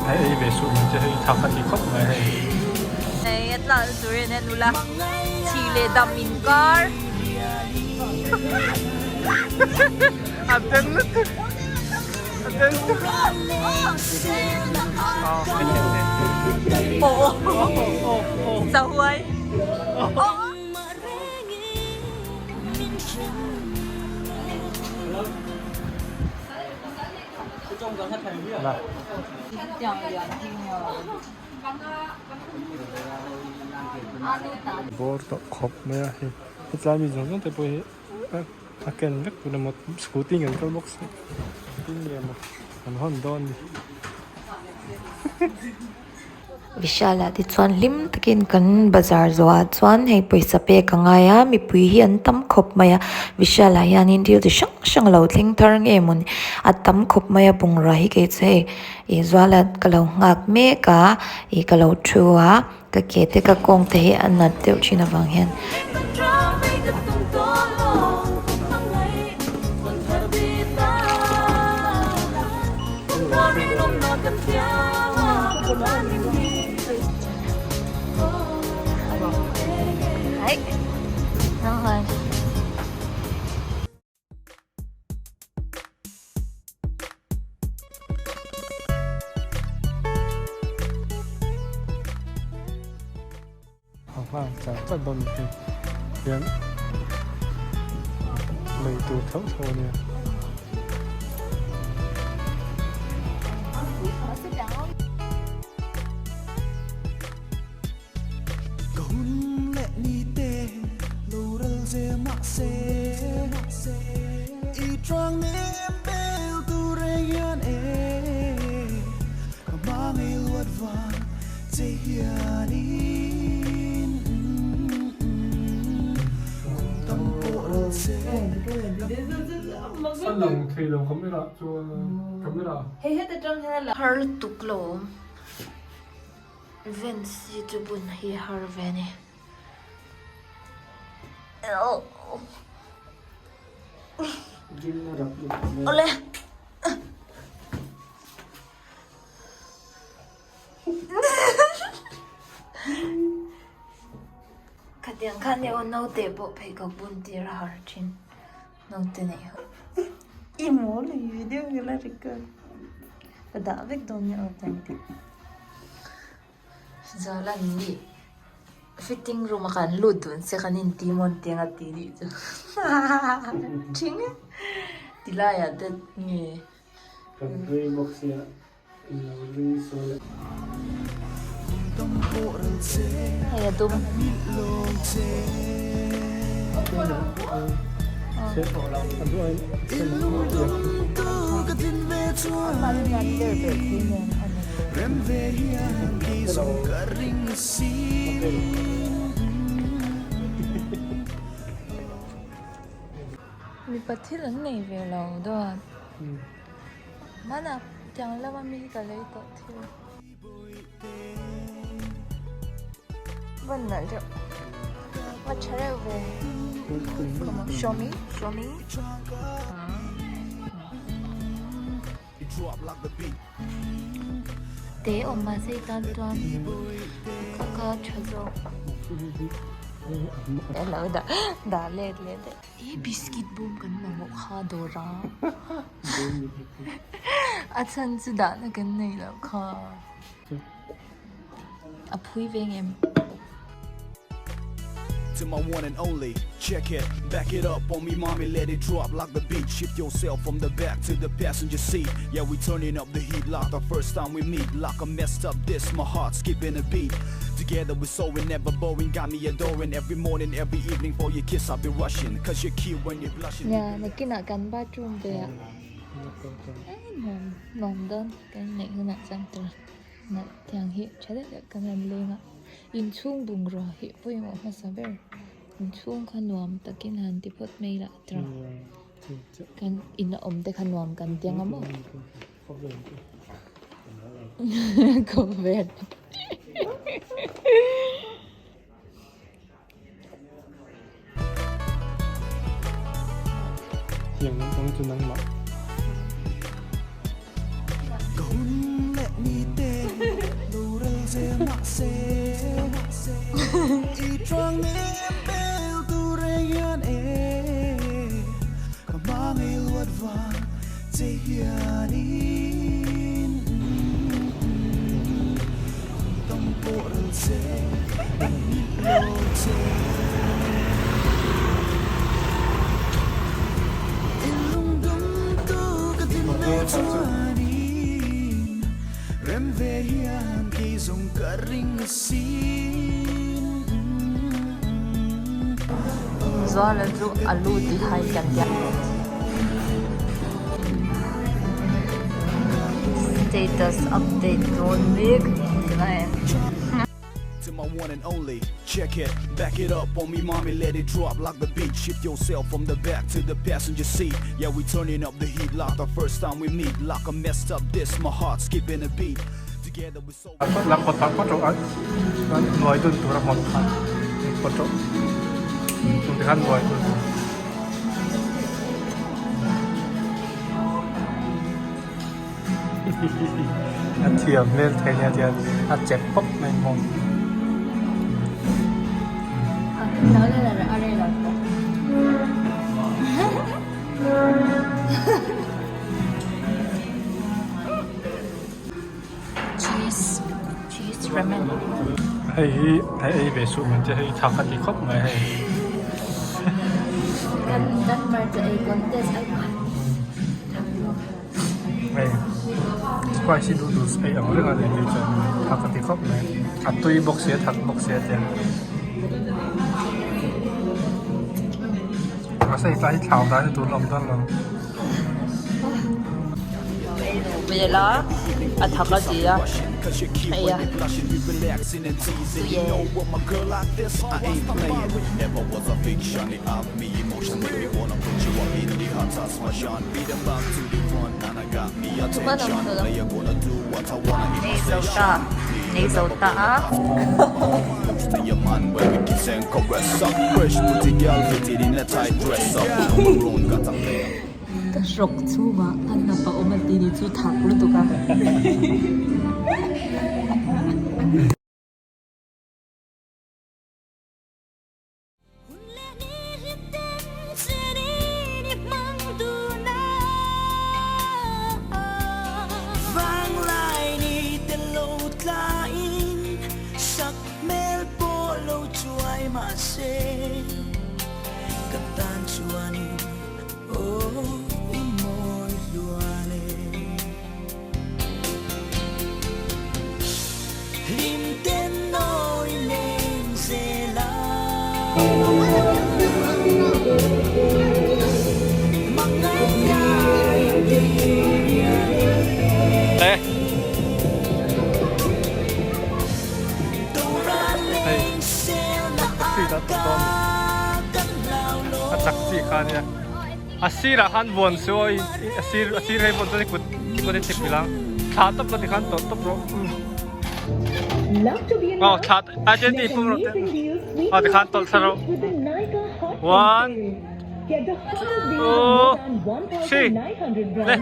Hei ei ve suh min che hei thak a ti khawp mai hei. Hei a tlak na tur hian en ula thih leh dam inkar. A den lutuk a den lutuk. Sahuai. Bawr tawh khawp mai a hei hetlai mi zawng zawng te pawh hi a ken vek tur emaw scooty in kan kal bawk si tin nge maw kan hawn dawn ni. Vishal ah te chuan hlim takin kan bazar zawhah chuan hei pawisa pek a ngai a mipui hi an tam khawp mai a Vishal ah hianin thil chi hrang hrang a lo thleng thar nge mawni a tam khawp mai a bungrua hi kei chu hei ih zuala ka lo nghak mek a ih ka lo thu a ka ke te ka kawng te hi a nat deuh thin avang hian. A nghak char char dawn ni hei hian lei tur theuh theuh a nia. A lang thei lo camera chuan camera. Har lutuk lo awm. Vents hi chu bun hi a har ve a ni. Awle. Khatiang khan emaw naute pawh pheikhawk bun tir a har thin naute neih ho. I mawl i video hi la record ka dah vek dawn nia aw tan tih. Zalan nih fitting room a kan lut dun se kan inti mawn tiang a ti nih chu thing e tilaiah te nge. Kan hlui bawk sia. Hei a dum. Mipa thil an nei ve lo dawt. Hmanah tiang lama mi hi ka lei tawh thil. Van nalh deuh. Va tha reuh ve. Come on, show me, show me. Te awm mahse i tan chuan kha kha tha zawk. Alo dah dah let leh daih. He biscuit bawm kan mamawh kha dawr a. A chhan chu dahna kan nei loh kha. A phui ve ngem. To my one and only, check it, back it up on me mommy, let it drop like the beat Shift yourself from the back to the passenger seat Yeah, we turning up the heat like the first time we meet Like a messed up disc, my heart skipping a beat Together we soaring, never boring, got me adoring Every morning, every evening for your kiss I'll be rushing Cause you're cute when you're blushing Nia, nakinah kan bathroom ve ah nuam nuam dawn kan neih hunah chuan tur nalh tiang hi tha deuh deuh kan han leng a inchhung bungrua hi pawimawh hmasa ber inchhung kha nuam takin han ti phawt mai lah tura kan in a awm te kha nuam kan ti ang a maw. Khawvel. Tiang lampang chu nangmah. Zuala chu alu ti hai kan tia. Status update dawn mek tunah hian. To my one and only, check it, back it up on me mommy, let it drop like the beat Shift yourself from the back to the passenger seat Yeah, we turning up the heat like the first time we meet Like I messed up this, my heart skipping a beat Together we so A kawt lang kawtah kawt rawh a chuan nuai dun tur a hmawlh kha kawt rawh chung te khan nuai dun tur. A thiam hmel thei nia tihian a chep pawp mai maw. Cheese cheese ramen. Hei hi hei ei ve suh man che hei tha ka ti khawp mai hei. Kan kan hmarcha ei contest ai kha. Hei spicy noodles ei ang reng a ni tih chuan tha ka ti khawp mai a tui bawk sia thak bawk sia tiang. Mahse hei tlai hi thlau dan hi tur a awm dawn lo. A thak a ti a hei a Nei zo ta nei zo ta a. Ka hrawk chhungah a hnap a awm a tih ni chu thak lutuk a. A chak chi kha nia a sirah khan vuan su a a sir a sir hei pawh chuan i kut i kut i chip vil ang thlah tawp la tikhan tawlh tawp rawh aw thlah a chen tih pum rawh te aw tikhan tawlh thla rawh one two three le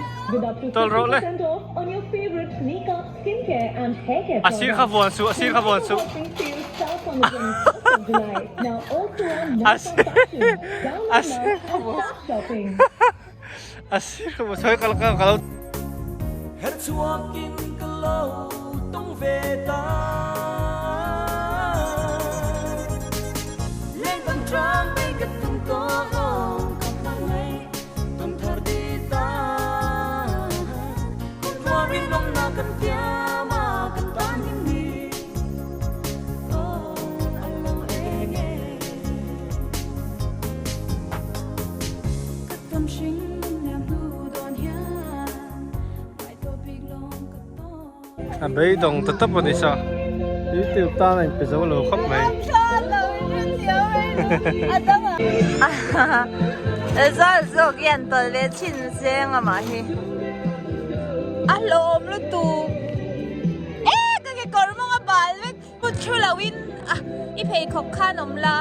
tawlh rawh le A sir kha vuan suh, a sir kha vuan suh. A sir, a sir kha vuan suh. A sir kha vuan suh. Hei kal kal kal. A beidawng ta tawp a ni sa youtube tan a inpe zo lo khawp mai. Zal zawk hian tawlh leh chhin zeng amah hi a hlawm lutuk e ka kekawr mawng a bal vek kut thu lo in i pheikhawk khan awm la.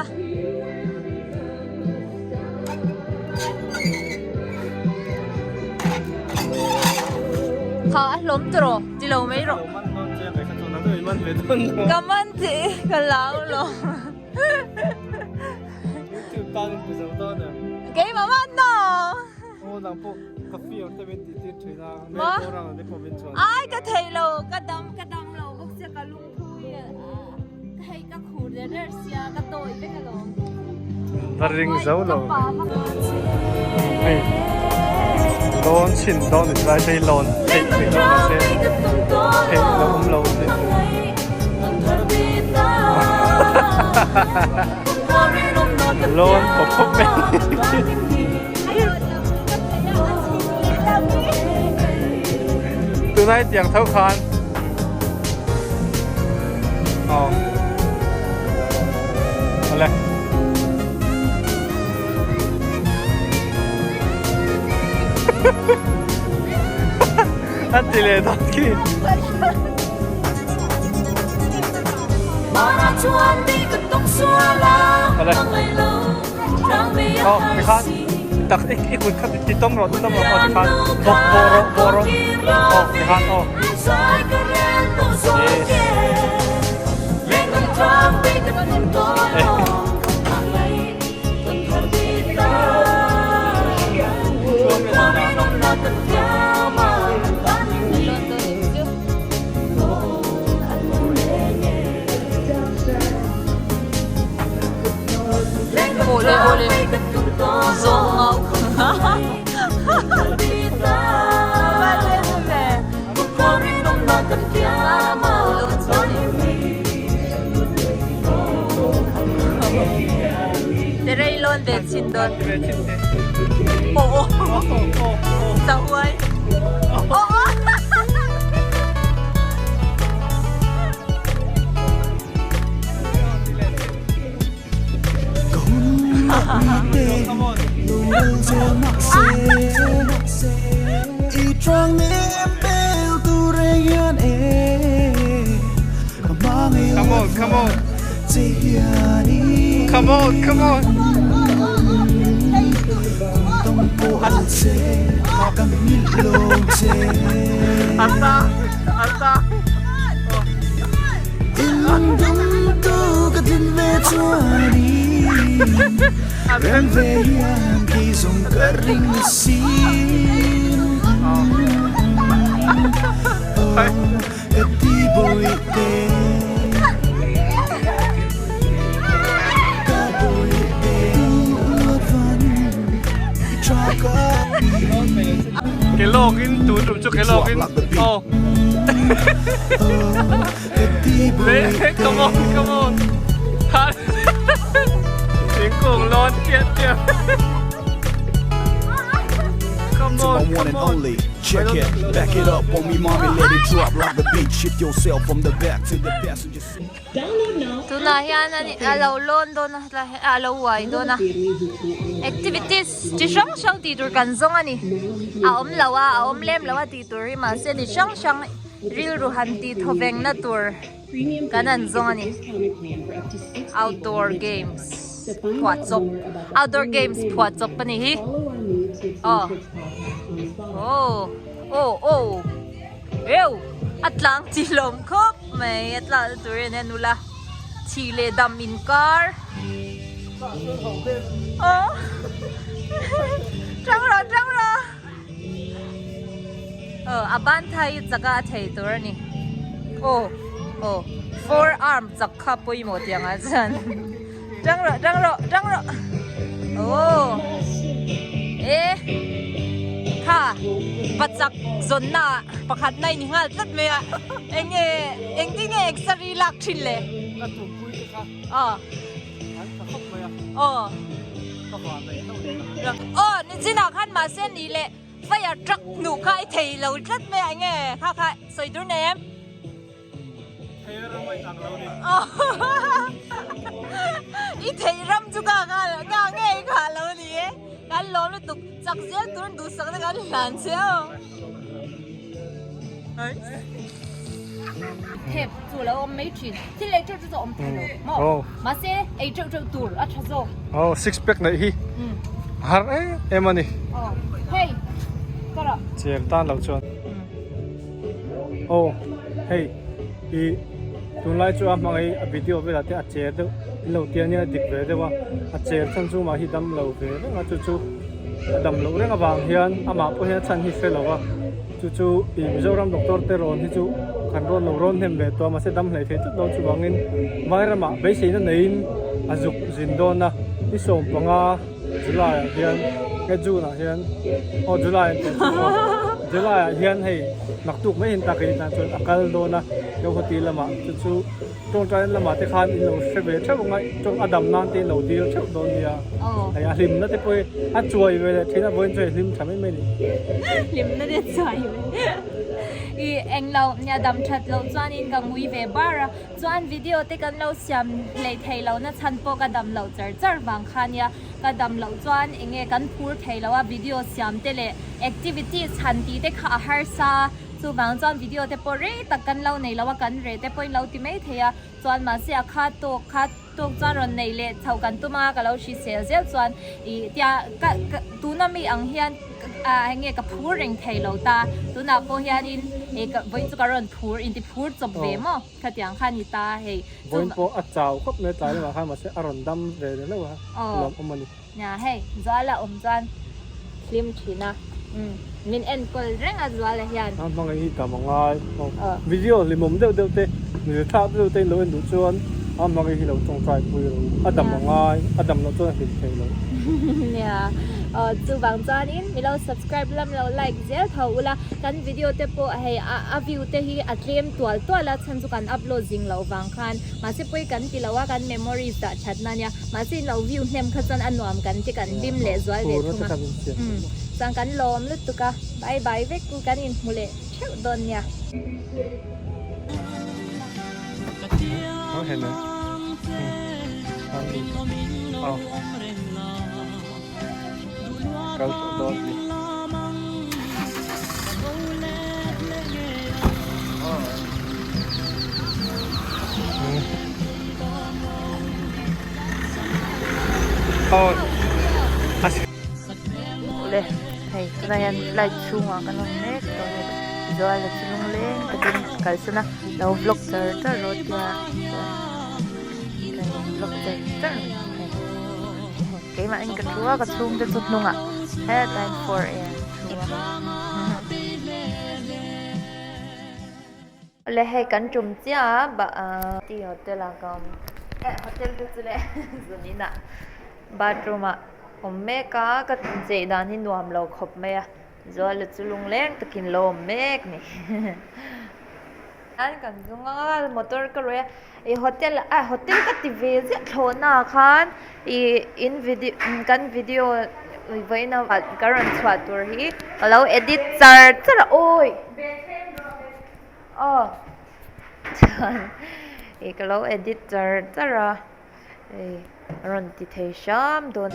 Kha a hlawm tawh ti lo mai rawh. Ka man che ka lau lo. Keimah man no. Ma? Ai ka thei lo ka dam ka dam lo bawk sia ka lungphu hi ka hei ka khur der der sia ka tawi vek alawm. Va ring zo lo. Hei lawn chhin dawn ni lai phei lawn theih theih lo mahse theih lo awm lo si. Lawn pawp pawp mai. Tunai tiang tho khan Aw Awle A ti leh dawn khi Awle Aw tikhan tak i i kut kha ti tawm rawh ti tawm rawh aw tikhan bawk bawh rawh bawh rawh aw tikhan aw yes Awle awle zawng ngau Terei lawn ve chin dawn. Aw aw Sahuai. Aw aw. Come on, come on. Come on, come on. Ata, ata. Ke lawkin tun tum chu ke lawkin aw Le come on come on Thingkung lawn chiah chiah Come To my on one and come on only, check it, back it up on me, mommy, let it drop like the beat. Shift yourself from the back to the passenger seat. Tunah hian a lo lawn dawn a a lo uai dawn a activities chi hrang hrang tih tur kan zawng a ni a awm lo a a awm lem lo a tih tur hi mahse ni hrang hrang rilru han tih thawveng na tur kan han zawng a ni outdoor games phuah chawp outdoor games phuah chawp a ni hi aw aw aw aw eu a tlang chi hlawm khawp mai a tlang tur hian en ula thi leh dam inkar aw tang rawh tang rawh aw a ban thai chak a a thei tur a ni aw aw forearm chak kha pawimawh tih ang ah chuan tang rawh tang rawh tang rawh aw e kha pachak zawnna ah pakhat na in nghal tlat mai a eng nge engtin nge exer lak thin le Ka tumpui te kha aw an tha khawp mai a aw ka van daih hlauh leh aw nichinah khan mahse ni leh fire truck hnuh kha i thei lo tlat mai a eng nge kha kha sawi tur nei em. I theih ram chu ka ka ngei kha lo ni e kan lawm lutuk chak zel tur duhsak na kan hlan che aw thep chu lo awm mai thin thil ei teuh chu chu awm thei lo maw mahse ei teuh teuh tur a tha zawk aw six pack neih hi har em em a ni aw hei ka rawh cher tan lo chuan. Aw hei i Tunlai chu a hmangaih a video velah te a cher deuh in lo tia nia dik ve deuh a, a cher chhan chu mah hi dam lo ve reng a chu chu a dam loh reng avang hian amah pawh hian a chhan hi hre lo a chu chu ih Mizoram doctor te rawn hi chu kan rawn lo rawn hnem ve tawh a mahse dam hleih theih tlat lo chuvangin Vairamah beiseina neiin a zuk zin dawn a ni sawmpanga July ah hian nge June ah hian aw July an tih chu aw July ah hian hei naktuk mai hian tak in tan chuan a kal dawn a Guwahati lamah chu chu tawngtai lamah te khan in lo hre ve theuh ang a tawng a dam nan te in lo dil theuh dawn nia hei a hlimna te pawh hi a chuai ve leh thin a vawiin chu hei hlim tha mai mai a ni. Hlimna te chuai ve i englo nia dam that loh chuanin ka ngui ve bar a. Chuan video te kan lo siam hlei thei lo na chhan pawh ka dam loh char char vang kha nia, ka dam loh chuan eng nge kan phur thei lo a, video siam te leh activities han tih te kha a harsa a, chuvang chuan video te pawh rei tak kan lo nei lo a, kan reh te pawhin lo ti mai thei a, chuan mahse a kha tawk kha tawk chuan rawn nei leh chho kan tum a, ka lo hrisel zel chuan ih tia ka ka tuna mi ang hian. Ah enge ka phur reng thei lo ta, tunah pawh hianin hei ka vawiin chu ka rawn phur inti phur chawp ve maw khatiang kha ni ta hei. Vawiin pawh a chau khawp mai tlai lamah khan mahse a rawn dam ve leh hlauh a, lawm awm a ni. Nia hei Zuala awm chuan hlim thin a, min enkawl reng a Zuala hian. A hmangaih hi tam a ngai, video hlimawm deuh deuh te, mi thlak deuh te in lo en duh chuan a hmangaih hi lo tawngtai pui ro, a dam a ngai, a dam loh chuan a hlim thei lo. Nia, aw chuvang chuanin mi lo subscribe lam lo like zel tho ula, kan video te pawh hei a view te hi a tlem tual tual a, chhan chu kan upload zing loh vang khan mahse pawi kan ti lo a, kan memories dah that na nia, mahse in lo view hnem kha chuan a nuam kan ti kan hlim leh zual ve thung a, chuan kan lawm lutuk a, bye bye vek u kan inhmu leh theuh dawn nia. Awle hei tunah hian flight chhungah kan awm mek tawh a ni Zuala chu lungleng takin kalsan a lo vlog char char rawh tia chuan ka in vlog char char mai hei keimahin ka thu a ka chhungte chu hnungah hetlai 4A an thu a. Awle hei kan tum chiah a bah ti hotel ah ka awm eh hotel te chu le zun inah bathroom ah awm mek a ka chei dan hi nuam lo khawp mai a Zuala chu lungleng takin lo awm mek ni an kan zung a motor ka rawih a ih hotel ah hotel ka ti ve ziah thlawhna ah khan ih in video kan video vawiin a ka rawn chhuah tur hi ka lo edit char char a awi aw chuan ih ka lo edit char char a hei a rawn ti thei hram dawn.